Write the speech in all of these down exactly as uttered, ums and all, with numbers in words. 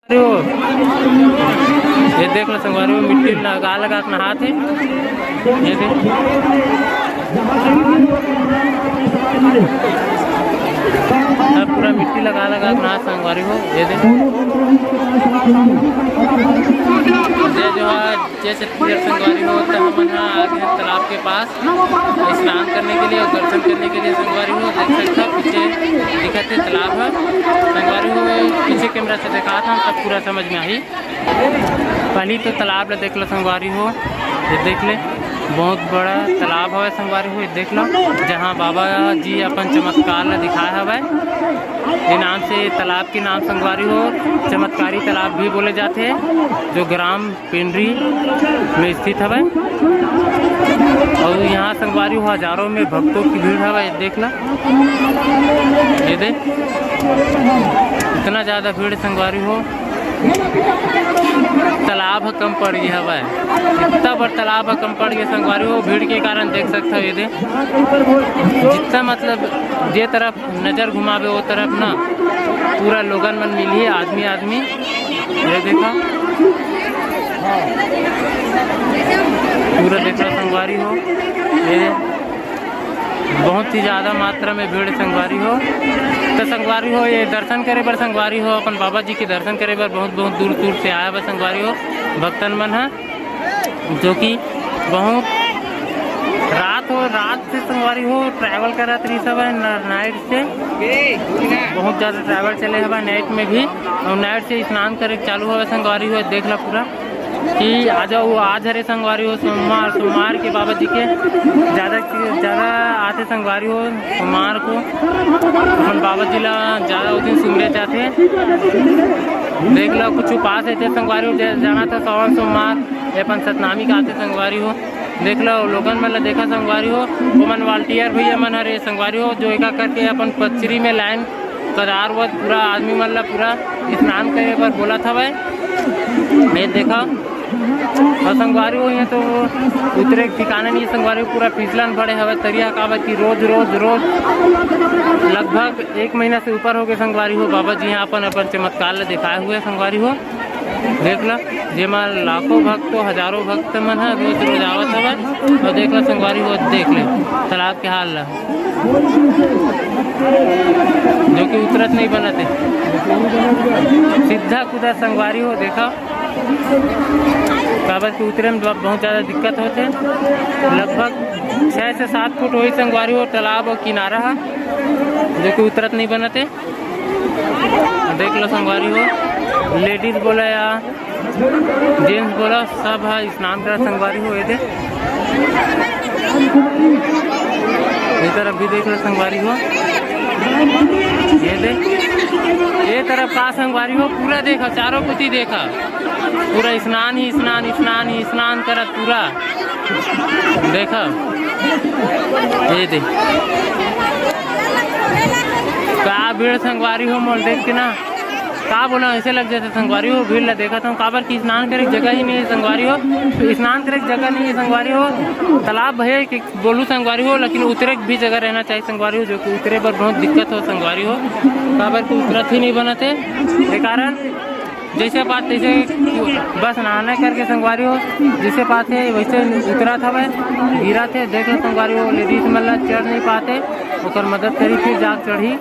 हो, ये देख लो संगवारी हो, मिट्टी लगा लगा के नहात हे। ये देख, सब पूरा मिट्टी लगा लगा के नहात संगवारी हो। ये देख, जय जोहार, जय छत्तीसगढ़ संगवारी हो। तो हमन ह आ गए तालाब के पास स्नान करने के लिए और दर्शन करने के लिए संगवारी हो। देख सकता हो पीछे दिखत हे तालाब ह संगवारी हो। पीछे कैमरा से दिखात हन, तब पूरा समझ में आही। पहली तो तालाब ला देख लो संगवारी हो, ये देख ले, बहुत बड़ा तालाब हवे संगवारी हो। ये देख लो, जहाँ बाबा जी अपन चमत्कार ला दिखाए हवे। ये नाम से तालाब के नाम संगवारी हो चमत्कारी तालाब भी बोले जाथे, जो ग्राम पिंडरी में स्थित हवे। और यहाँ संगवारी हो हजारों में भक्तों की भीड़ हवे, देख ला, ये दे, इतना ज्यादा भीड़ संगवारी हो। तालाब ह कम पड़ गया हवय, इतना बड़ तालाब ह कम पड़ गया संगवारी हो, भीड़ के कारण देख सकते हो। ये दे, जितना मतलब जे तरफ नजर घुमावे वो तरफ ना पूरा लोगन मन मिलही, आदमी आदमी। ये देखा, पूरा देख लो संगवारी हो, ये बहुत ही ज्यादा मात्रा में भीड़ संगवारी हो। तो संगवारी हो, ये दर्शन करे बर संगवारी हो, अपन बाबा जी के दर्शन करे बर बहुत बहुत दूर दूर से आया बा संगवारी हो भक्तन मन ह, जो कि बहुत रात हो, रात से संगवारी हो ट्रैवल करत रही सब नाइट से, बहुत ज्यादा ट्रैवल चले हवा नाइट में भी। और नाइट से स्नान करे चालू हवा संगवारी हो, देख ला पूरा कि आज वो आज हरे संगवारी हो सोमवार, सोमवार के बाबा जी के ज्यादा ज्यादा आथे संगवारी हो सोमवार को अपन बाबा जी ला ज्यादा उस दिन सुमरे जाथे। देख लो कुछ उपास ऐसे संगवारी हो, जाना था सावन सोमवार ये अपन सतनामी का आथे संगवारी हो। देख लो लोगन मन ला देखा संगवारी हो, ओमन वालंटियर भैया मन हरे संगवारी हो, जो एका करके अपन पचरी में लाइन कदार वत पूरा आदमी मन ला पूरा स्नान करे बर बोलत हवय। ये देखा, और संगवारी हो, ये तो उतरे के ठिकाना नहीं संगवारी हो, पूरा फिसलन पड़े हवय तरिया, काबर कि रोज रोज रोज लगभग एक महीना से ऊपर हो गए संगवारी हो, बाबा जी यहाँ अपन अपन चमत्कार ले दिखाए हुए संगवारी हो। देख ला, जेमा लाखों भक्त, हजारों भक्त मन ह रोज रोज आवत हवय। और देख ला संगवारी हो, देख ले तालाब के हाल ला, जो कि उतरत नहीं बनत है, सीधा कूदा संगवारी हो। देखा, काबर कि उतरे में बहुत ज्यादा दिक्कत होथे। लगभग छह से सात फुट होही संगवारी हो तालाब और किनारा ह, जो कि उतरत नहीं बनत है। देख लो संगवारी हो, लेडीज बोला या जेंट्स बोला, सब ह स्नान करत संगवारी हो। ये दे, ये तरफ भी देख लो संगवारी हो, ये दे, ये तरफ का संगवारी हो, पूरा देखा, चारों कुती देखा, पूरा स्नान ही स्नान, स्नान ही स्नान करत पूरा। देखा, ये दे, का भीड़ संगवारी हो, मोल देख के ना, का बोला, ऐसे लग जाते संगवारी हो, भीड़ ला देखत हूँ, काबर कि स्नान करे के जगह ही नहीं है संगवारी हो, स्नान करे के जगह नहीं है संगवारी हो, तालाब है कि बोलू संगवारी हो, लेकिन उतरे के भी जगह रहना चाहिए संगवारी हो, जो कि उतरे बर बहुत दिक्कत हो संगवारी हो, काबर कि उतरत ही नहीं बनत है। ये कारण जैसे बात तैसे बस नहाना करके संगवारी हो, जैसे बात है वैसे उतरत हवय, गिरत हे। देख लो संगवारी हो, लेडीज मन ला चढ़ नहीं पाते, ओकर मदद करी फिर जाके चढ़ी।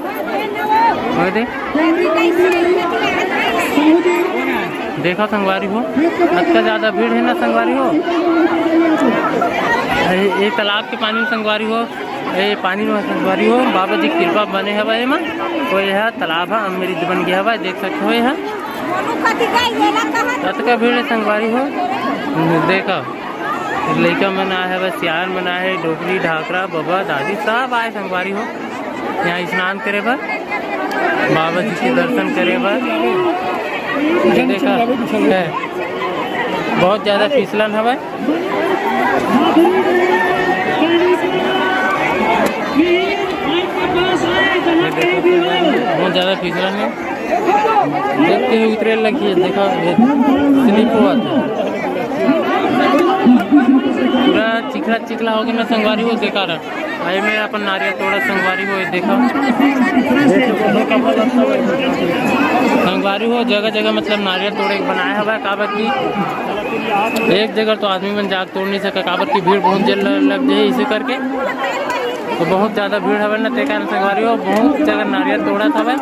ओए दे, देखा संगवारी हो, अतका ज्यादा भीड़ है ना संगवारी हो। ये, ये तालाब के पानी में संगवारी हो, ये पानी में संगवारी हो, बाबा जी कृपा बने हवा एमा। तो यह तालाब है, अमृत बन गया हवा, देख सकते हो यह। अतका भीड़ है संगवारी हो, देखा, लइका मन आए हवय, सियान मन आए हे, डोकरी, ढाकरा, बबा, दादी सब आए संगवारी हो यहाँ स्नान करे बर, बाबा जी के दर्शन करे बर। ये देखा है, बहुत ज्यादा फिसलन हवय। बहुत ज्यादा फिसलन है, देख के ही उतरे लगी है। देखा, ये स्लिप हुआ था, पूरा चिखला चिखला हो गया ना संगवारी हो, देखा रहा। भाई मैं अपन नारियल तोड़ा संगवारी हो, ये देखो संगवारी हो, जगह जगह मतलब नारियल तोड़े के बनाए हवय, काबर कि एक जगह तो आदमी मन जाके तोड़ नहीं सके, काबर कि भीड़ बहुत जल्द लग जाए, इसी करके तो बहुत ज़्यादा भीड़ हवय ना, ते कारण संगवारी हो बहुत जगह नारियल तोड़त हवय,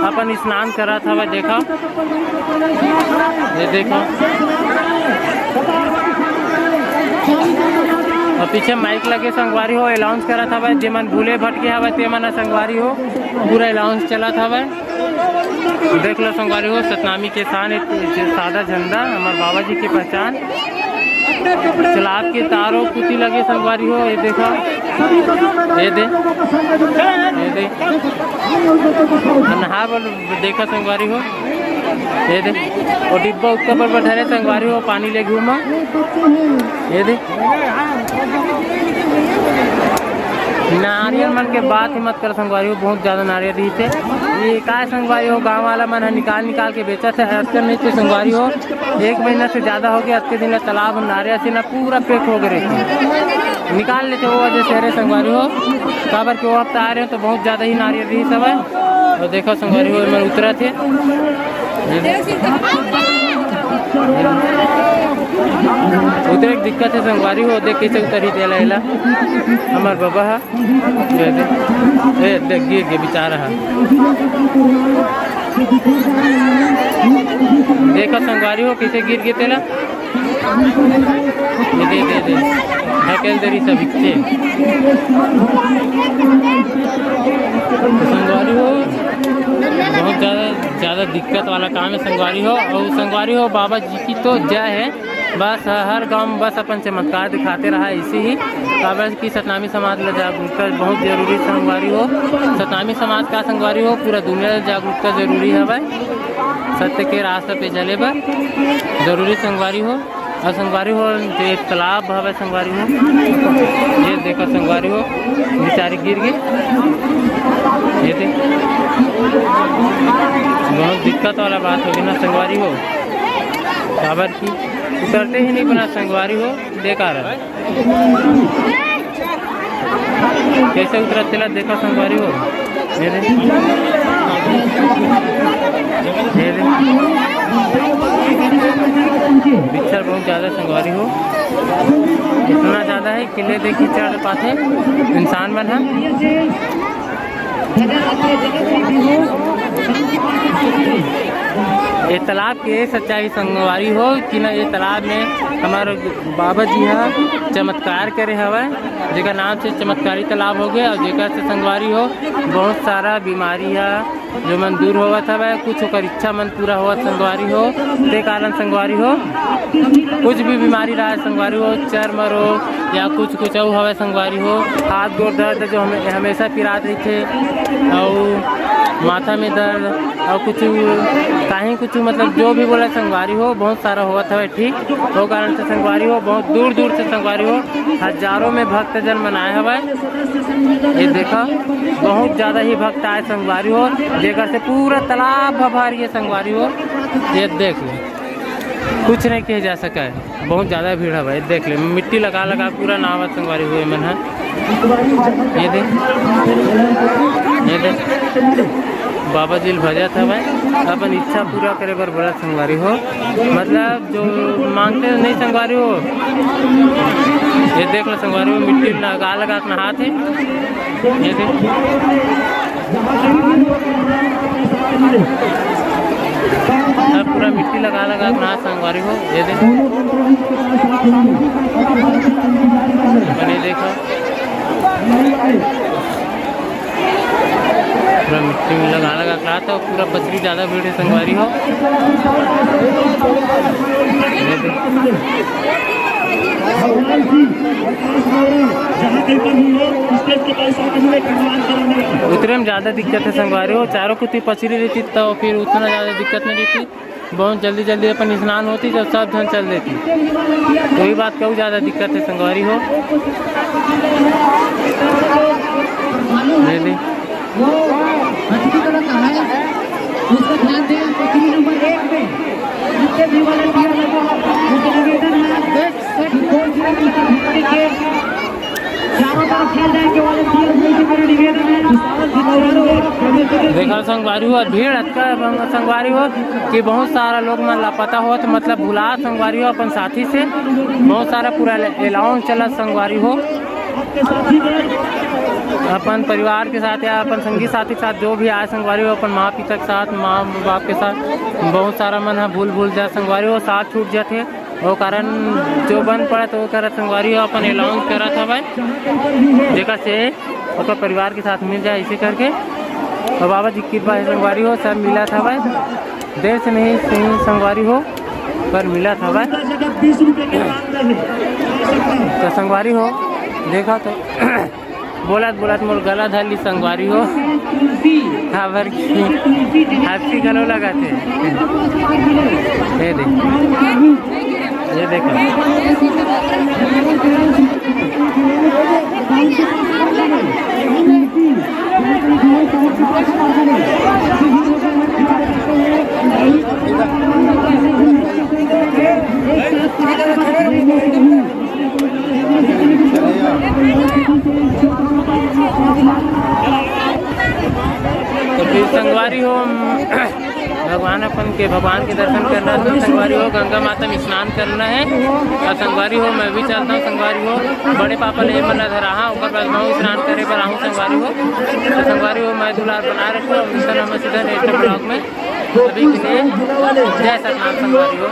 अपन स्नान करत हवय। देखो, ये देखो, और पीछे माइक लगे संगवारी हो, अनाउंस करत हवय, जेमन भूले भटके हवय ते मन ह संगवारी हो, पूरा अनाउंस चलत हवय। देख लो संगवारी हो, सतनामी के शान एक सादा झंडा, हमार बाबा जी के पहचान। तालाब के तारो कुती लगे संगवारी हो, ये देखो, ये दे, ये दे, नहा बोल, देखा संगवारी हो, ये दे, वो डिब्बा उत्तर पर बैठा रहे संगवारी हो, पानी ले घूमा, ये दे। नारियल मन के बात ही मत कर संगवारी हो, बहुत ज्यादा नारियल रहिथे। ये काय संगवारी हो, गांव वाला मन ह निकाल निकाल के बेचत हे, अतके नहीं तो संगवारी हो, एक महीना से ज्यादा हो गया, अतके दिन ला तालाब नारियल से ना पूरा पैक हो गए रहिथे, निकाल लेथे वो वजह से हरे संगवारी हो, काबर के वो हफ्ता आ रहे हो तो बहुत ज्यादा ही नारियल रहिस हवय। और देखो संगवारी हो, एमन उतरत हे, उतरे के दिक्कत हे संगवारी हो, देख कैसे उतरी तेला एला हमर बबा ह। दे, दे। ए, देख, गिर गे बेचारा ह। देखो संगवारी हो, कैसे गिर गे तेला। ये दे, दे, दे। ढकेल दे रही सब इच्छे। तो संगवारी हो, बहुत ज़्यादा, ज़्यादा दिक्कत वाला काम है संगवारी हो। और संगवारी हो, बाबा जी की तो जय है। बस हर गांव में बस अपन चमत्कार दिखाते रहा ऐसे ही। काबर कि सतनामी समाज ला जागरूकता बहुत जरूरी संगवारी हो। सतनामी समाज का संगवारी हो, पूरा दुनिया ला जागरूकता जरूरी हवय। सत्य के रास्ता पे चले बर जरूरी संगवारी हो। और संगवारी हो, जो एक तालाब हवय संगवारी हो, ये देखो संगवारी हो, बेचारी गिर गई। ये देख, बहुत दिक्कत वाला बात हो गई ना संगवारी हो, काबर की उतरते ही नहीं बना संगवारी हो, बेकार है। कैसे उतरत तेला देखो संगवारी हो। ये दे। ये दे। बिच्छर बहुत ज्यादा संगवारी हो। इतना ज्यादा है कि ले दे कीचड़ पाथे इंसान मन ह। ये तालाब के सच्चाई संगवारी हो कि ना, ये तालाब में हमारे बाबा जी ह चमत्कार करे हवय, जेकर नाम से चमत्कारी तालाब हो गए, और जेकर से संगवारी हो बहुत सारा बीमारी ह जो मन दूर होवत हवय, कुछ ओकर इच्छा मन पूरा होवत संगवारी हो। ते कारण संगवारी हो, कुछ भी बीमारी रहे संगवारी हो, चर्म रोग या कुछ कुछ अउ हवय संगवारी हो, हाथ गोड़ दर्द जो हमे-, हमेशा पिरात रहिथे, अउ माथा में दर्द, अउ कुछ काहीं कुछ मतलब जो भी बोला संगवारी हो, बहुत सारा होवत हवय ठीक। वो कारण से संगवारी हो, बहुत दूर दूर से संगवारी हो, हजारों में भक्तजन मन आए हवय। ये देखा, बहुत ज्यादा ही भक्त आए संगवारी हो, जेकर से पूरा तालाब भभारी है संगवारी हो। ये देख ले, कुछ नहीं किया जा सका है, बहुत ज्यादा भीड़ है भाई। देख ले, मिट्टी लगा लगा पूरा नहावत संगवारी हो एमन ह। ये दे, ये दे, बाबा जी ल भजत हवय, अपन इच्छा पूरा करे बर बोला संगवारी हो, मतलब जो मांगते नहीं संगवारी हो। ये देख लो संगवारी हो, मिट्टी लगा लगा के नहात हे। ये देख, अब पूरा मिट्टी लगा लगा के नहात संगवारी हो। ये देख, बने देखो, पूरा मिट्टी में लगा लगा के रहा था, पूरा पचरी ज्यादा भीड़ है संगवारी हो। ये देख। उतरे में ज्यादा दिक्कत है संगवारी हो, चारों कुती पचरी रहती तो फिर उतना ज्यादा दिक्कत नहीं रहती। बहुत जल्दी जल्दी अपन स्नान होती, जब सब झन चल देती, वही बात कहूँ, ज्यादा दिक्कत है संगवारी हो। ले ले। देखा संगवारी हो, भीड़ अतका संगवारी हो कि बहुत सारा लोग मन लापता होत, मतलब भुला संगवारी हो अपन साथी से। बहुत सारा पूरा अलाउंस चला संगवारी हो, अपन परिवार के साथ या अपन संगी साथी के साथ जो भी आए संगवारी हो, अपन माँ पिता के साथ, माँ बाप के साथ, बहुत सारा मन ह भूल भूल जा संगवारी हो, साथ छूट जाथे। वो कारण जो बन पड़त वो करत संगवारी हो, अपन अलाउंस करत हवय, जेकर से ओकर परिवार के साथ मिल जाए, इसे करके। और बाबा जी की कृपा है संगवारी हो, सब मिलत हवय, देर से नहीं सही संगवारी हो, पर मिलत हवय। तो संगवारी हो, देखा तो बोलत बोलत मोर गला धर ली संगवारी हो, काबर की हंसी घलो लगत हे। ये देख, ये देखो। तो फिर संगवारी हो, भगवान अपन के, भगवान के दर्शन करना है तो संगवारी हो, गंगा माता में स्नान करना है। और संगवारी हो, मैं भी चलता हूँ संगवारी हो, बड़े पापा ले मन धरा, हाँ, ओकर बाद मैं स्नान करे बर आहूँ संगवारी हो। तो संगवारी हो, मैं दुलार बना रखो, मिलता हूँ सीधा नेक्स्ट ब्लॉग में। अभी के लिए जय सतनाम संगवारी हो।